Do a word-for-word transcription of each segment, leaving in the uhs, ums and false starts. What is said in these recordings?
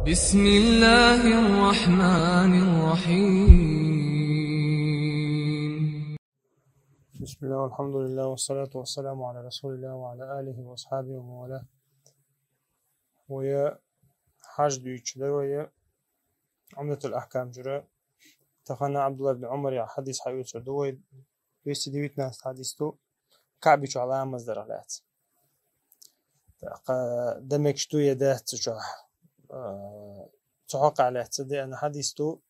بسم الله الرحمن الرحيم. بسم الله والحمد لله والصلاة والسلام على رسول الله وعلى آله وأصحابه ومن والاه. Вай хьаж дуьйцуш дар вай Умдатул Ахкам чура. Тахан Абдулла ибн Умара хьадис хьаоьцур ду вай, двести девятнадцать хьадис ду, Каъби чу ламаз дарах лаьцна. ТӀаккха дан мегаш ду е дац цу чу, а, цу хьокъехь лаьцна деана хьадис ду.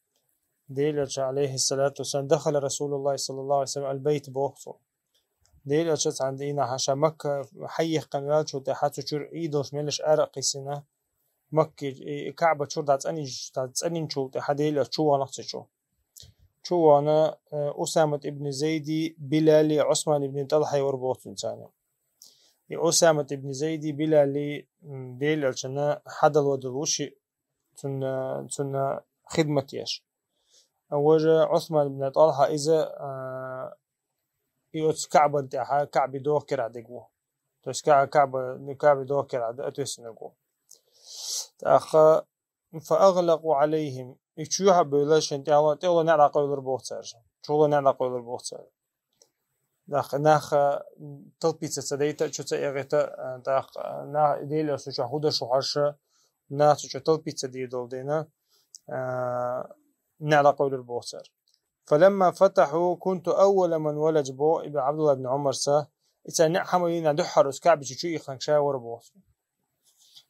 Делан Элча, алейхиссалату вассалам, дахала Расулуллахи саллаллаху алейхи ва саллям аль-байт боху цо. Делан Элча цхьана дийнахь ша Макка хьаехкина ваьллачул тӀаьхьа цу чуьра идолаш мелаш ара а кхиссина, Макка и, и Каъба чура дӀа цӀанинчул тӀаьхьа Делан Элча чу вахана цу чу. Чу вахана, э, Усамат ибн Зайди, Билали, Усман ибн ТӀалхьа вара боху цуьнан царна. И Усамат ибн Зайди, Билали, м, Делан Элчана хьадала вадала ву ши, цунна, цунна хидмат еш. А важа Усман ибн ТӀалхьа иза, а, и оцу Каъбан тӀехьа, Каъби дохкарахь дерг ву. То есть Ка-, Каъба, Каъби дохкарахь ответственный ву. ТӀаккха فأغلقوا عليهم. И чу юьхьа а бевлла шайн тӀехула, тӀехула неӀ дӀакъевлира боху цара. Чухула неӀ дӀакъевлира боху цара. ТӀаккха нах, а, талпица ца дайта, чу ца эгӀита, а, тӀаккха, а, нах, Делан Элча чохь хӀун деш ву хьожуш, нах цу чу талпица дийр долу дина, а, неӀ дӀакъевлира боху цара. فلما فتحوا كنت أول من ولج боху и Абдулла ибн Умарца, и цара неӀ хьама йина дуьххьара оцу Каъби чу чу иханга ша вара боху.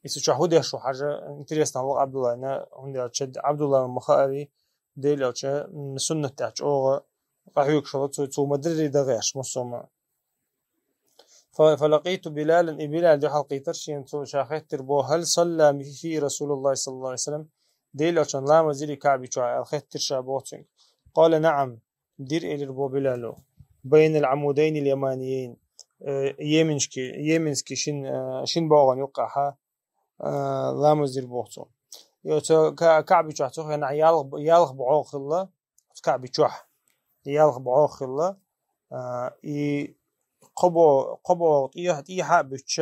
Иза чохь хӀун деш ву хьожа, интересно ву Абдуллана, хӀунда аьлча Абдулла ма хаари, Делан Элча, м, суннат тӀехь чӀогӀа къахьоьгуш вара цо, цо ма-дарра дан гӀерташ массо а ма. Фа-, фалакъиту Билалан, и Билал дуьхьал кхийтира шена, цо ша хеттира боху, хӀал салла фи Расулуллахи саллаллаху алейхи ва саллям, Делан Элчана ламаз дирий Каъби чохь аьлла хеттира ша боху цуьнга. Къала наӀам, дира элира боху Билало. Байнал Ӏамудайнил яманиййин, э, йеминский, йеминский шин, э, шин богӀана юккъехьа, а, ламаз дира боху цо. И оцу Ка-, Каъби чохь цу хенахь ялх-, ялх бӀогӀа хилла, оцу Каъби чохь. Ялх бӀогӀа хилла, а, и кхо бӀо-, кхо бӀогӀа тӀе-, тӀехьа а буьттуш,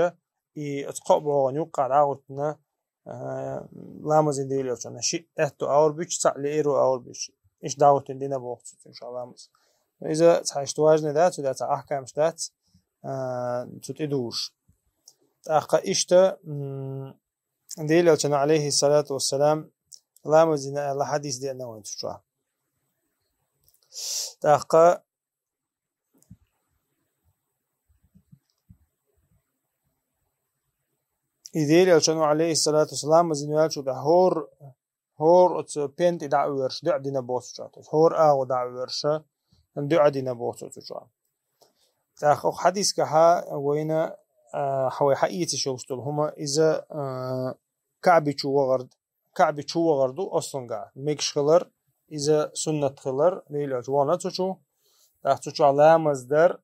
и оцу кхо бӀогӀана юккъехь дӀахӀуттина, а, ламазан Делан Элчана. Шиъ аьтту агӀор буьттуш, цхьаъ леаро агӀор буьттуш. Иштта дӀахӀуттина дина боху цо цуьнан ламаз. Иза цхьа иштта важный дац, цу тӀехь цхьа ахкамаш дац, а, цу тӀе дуьйцуш. ТӀаккха иштта, м, Делан Элчана, алейхиссалату вассалам, ламаз дина аьлла хьадис деана вайн цу чохь. ТӀаккха и Делан Элчана, алейхиссалату вассалам, ламаз дина ваьллачул тӀаьхьа хӀора, хӀора оцу пен тӀе дӀа а воьрзуш, дуӀа дина боху цу чохь. То есть хӀора агӀо дӀа а воьрзуш, дуӀа дина боху цо цу чохь. ТӀаккха оцу хьадисехь вайна, а, хьан вай хьаэцаш йолуш долу хӀума, иза, а, Каъби чу вахар, Каъби чу вахар ду аслангахь. Мегаш хилар, иза суннат хилар, Делан Элча вахана цу чу. ТӀаккха цу чохь ламаз дар,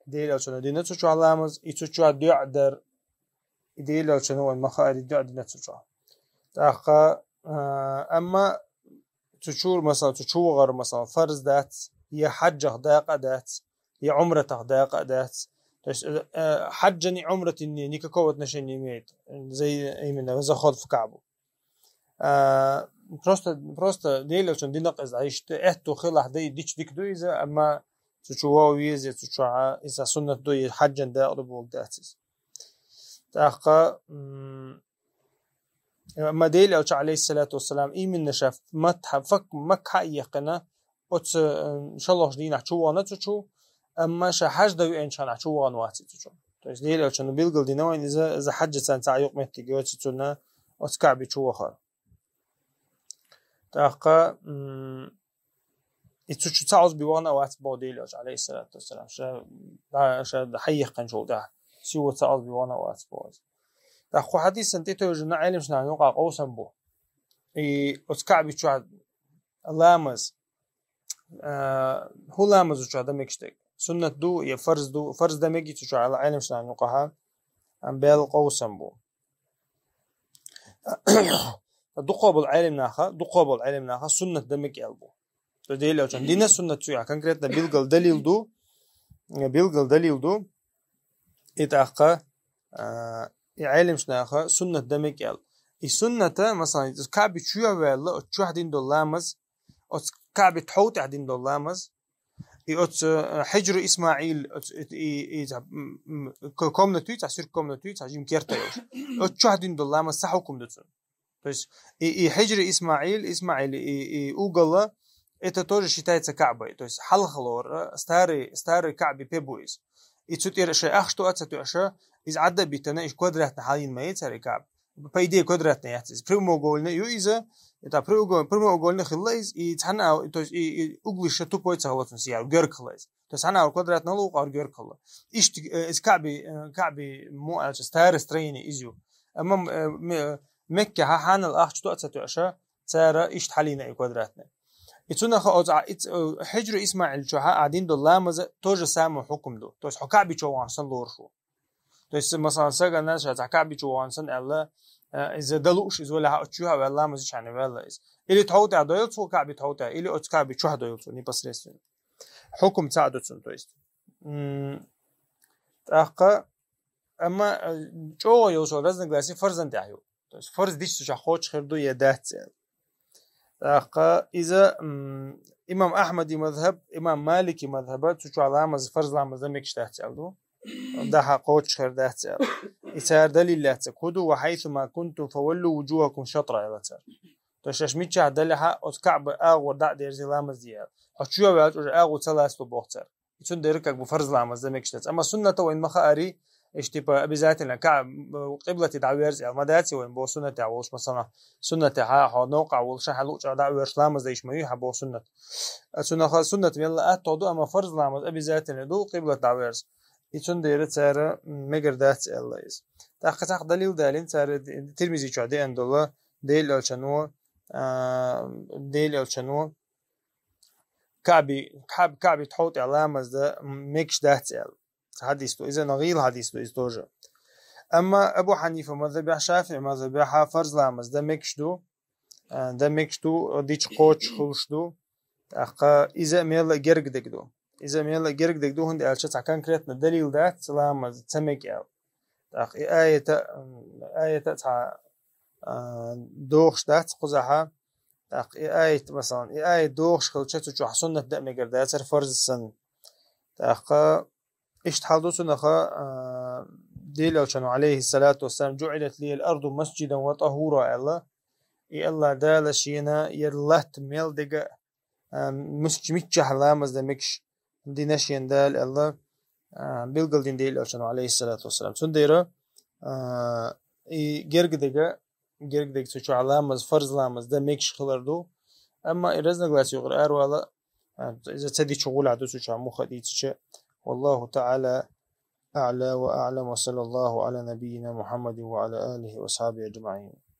Делан Элчана дина цу чохь ламаз, и цу чохь дуӀа дар, и Делан Элчана вайн ма хаари дуӀа дина цу чохь. ТӀаккха, а, амма цу чура, масала, цу чу вахар, масала, фарз дац, я хьаджах дакъа а дац, я Ӏумратах дакъа а дац. То есть, э, э, хьаджани Ӏумратани никакого отношения не имеет. За, именно заход в Каъбу. А, просто, просто Делан Элчана дина-кх иза, иштта аьтту хилахь дай дича дика ду иза, амма цу чу ваха веза, цу чохь иза суннат ду, и хьаджан дакъа ду бохург дац иза. ТӀаккха, м, амма Делан Элча, алейхиссалату вассалам, именно ша Мат-, Фак-, Макка хьаэккхина, оцу, э, шолгӀачу дийнахь чу вахана цу чу, амма ша хьаж дан веанчу хенахь чу вахана вац цу чу. То есть Делан Элчана билгал дина вайн иза, иза хьаджаца цхьа юкъаметтиг йоцу цунна оцу Каъби чу вахар. ТӀаккха, м, и цу чу цхьа Ӏузби вахана а вац боху Делан Элча, алейхиссалату вассалам. Ша, да, ша хьаэккхинчул тӀаьхьа. Сиво цхьа Ӏузби вахана а вац боху иза. ТӀаккха кху хьадисан тӀетевжина Ӏеламнаха юкъахь къовсам бу. И оцу Каъби чохь ламаз, а, хӀун ламаз цу чохь дан мегаш дерг? Суннат ду я фарз ду? Фарз дан мегий цу чохь аьлла Ӏеламнаха юкъахь, а, баьлла къовсам бу. Дукхо болу Ӏеламнаха, дукхо болу Ӏеламнаха суннат дан мега аьлла бу. Цу Делан Элчана дина суннат цу яхь конкретно билгал далил ду, билгал далил ду. И тӀаккха, а, и Ӏеламнаха суннат дан мега аьлла. И сунната, масалан, Каъби чу ваьлла, оцу чохь дина долу ламаз, оцу Каъби тхов тӀехь дина долу ламаз, и оцу, э, Хьижру Исмаил, оцу, и, и, и цхьа, м, м, ко-, комната ю, цхьа суьрка комната ю, цхьа жима керта йолуш. Оцу чохь дина долу ламаз цхьа хьукум ду цунна. То есть и, и Хьижру Исмаил, Исмаил, и, и угол, это тоже считается Каъбой. То есть хьалха лору, старый, старый Каъби пе бу иза. И цу тӀера шайн ахча тоьа а ца тоьа, иза Ӏадда а биттина, и квадратный хьалйина ма яцара и Каъба. По идее, квадратный яц иза. Прямоугольный ю иза, это прямоугольный, прямоугольный хилла иза, и цхьана а, то есть и, и углиша тупой ца хилла цунна сияр, герга хилла иза. То есть цхьана а квадратный лу, кхара герга хилла. Иштта, э, иза Каъби, э, Каъби му аьлча, старое строение иза ю. Амма, э, ме-, Меккехь хьанал ахча тоьа а ца тоьа, цара иштта хьалийна и квадратный. И цунах оцу а, иц-, э, Хьижру Исмаил чохь а дина долу ламаза тоже самое хьукум ду. То есть хьо Каъби чу вахана санна лоруш ву. То есть, масалан, сагана ша цхьа Каъби чу вахана санна аьлла, э, иза дан лууш, иза валахь а оцу чохь а ваьлла, ламаз чохь а ваьлла иза. Или тхов тӀехь дойл цо Каъби тхов тӀехь, или оцу Каъби чохь дойл цо непосредственно. Хьукум цхьаъ ду цунна, то есть. М, тӀаккха, амма, э, чӀогӀа йолчу разногласие фарзан тӀехь ю. То есть фарз дича цу чохь кхочуш хир ду я дац аьлла. ТӀаккха иза, м, имам Ахьмади мазхаб, имам Малики мазхаба цу чохь ламаз, фарз ламаз дан мегаш дац аьлла ду. Дахьа кхочуш хир дац аьлла. И цара далил лаьцна. Куду ва хьайсума кунтум фаваллу вуджухакум шатра аьлла цара. То есть шаьш миччахь далахь а, оцу Каъба агӀор дӀа а дерзий ламаз де аьлла. Хьо чу ваьлча уже агӀо ца лацало боху цара. И цундела как бы фарз ламаз дан мегаш дац. Амма сунната вайн ма хаарий, иштта типа обязательно ка-, къиблате дӀаверза аьлла ма дац вайн боху суннатехь волуш, масалан, суннатехь хьо новкъахь волуш, хьан луъучохь дӀаверзаш ламаз дайш ма ю хьан боху суннат. А цунах суннат мелла а тоху ду, амма фарз ламаз обязательно ду, къиблате дӀаверза. И цундела цара мегар дац аьлла иза. ТӀаккха цхьаъ далил далийна цара, Тирмизи чохь деана долу, Делан Элчано, а, Делан Элчано, Каъби, Каъби, Каъби тхов тӀехь ламаз дан мегаш дац аьлла. Хьадис ду, иза нагӀийла хьадис ду, иза тоже. Амма Абу Хьанифа мазхабехь, ШафиӀи мазхабехь фарз ламаз дан мегаш ду, а, дан мегаш ду, дича кхочуш хуьлуш ду. ТӀаккха иза мелла а герга дерг ду. Иза мелла а герга дерг ду, хӀунда аьлча цхьа конкретно далил дац ламаз ца мега аьлла. ТӀаккха и аята, аята цхьа, а, дохуш дац кхузахьа. ТӀаккха и аят, масалан, и аят дохуш хилча, цу чохь суннат дан а мегар дацара фарз санна. ТӀаккха иштта хьал ду цунаха, а, Делан Элчано, алейхиссалату вассалам, «Джу'илат лияль арду масджидан ва тахура», аьлла. И Аллах Дала шена яра латта мел дега, а, мус-, миччахь ламаз дан мегаш дина шена Дала аьлла, а, билгал дина Делан Элчано, алейхиссалату вассалам. Цундела, а, и герга дега, герга дега цу чохь ламаз, фарз ламаз дан мегаш хилар ду. Амма и разногласие юкъара аравала, а, иза ца дича гӀуллакх ду цу чохь муха дийцича. Валлаху та'ала а'ла ва а'лам, ва саллаллаху аля набийина Мухаммадин ва аля алихи ва асхьабихи аджмаин.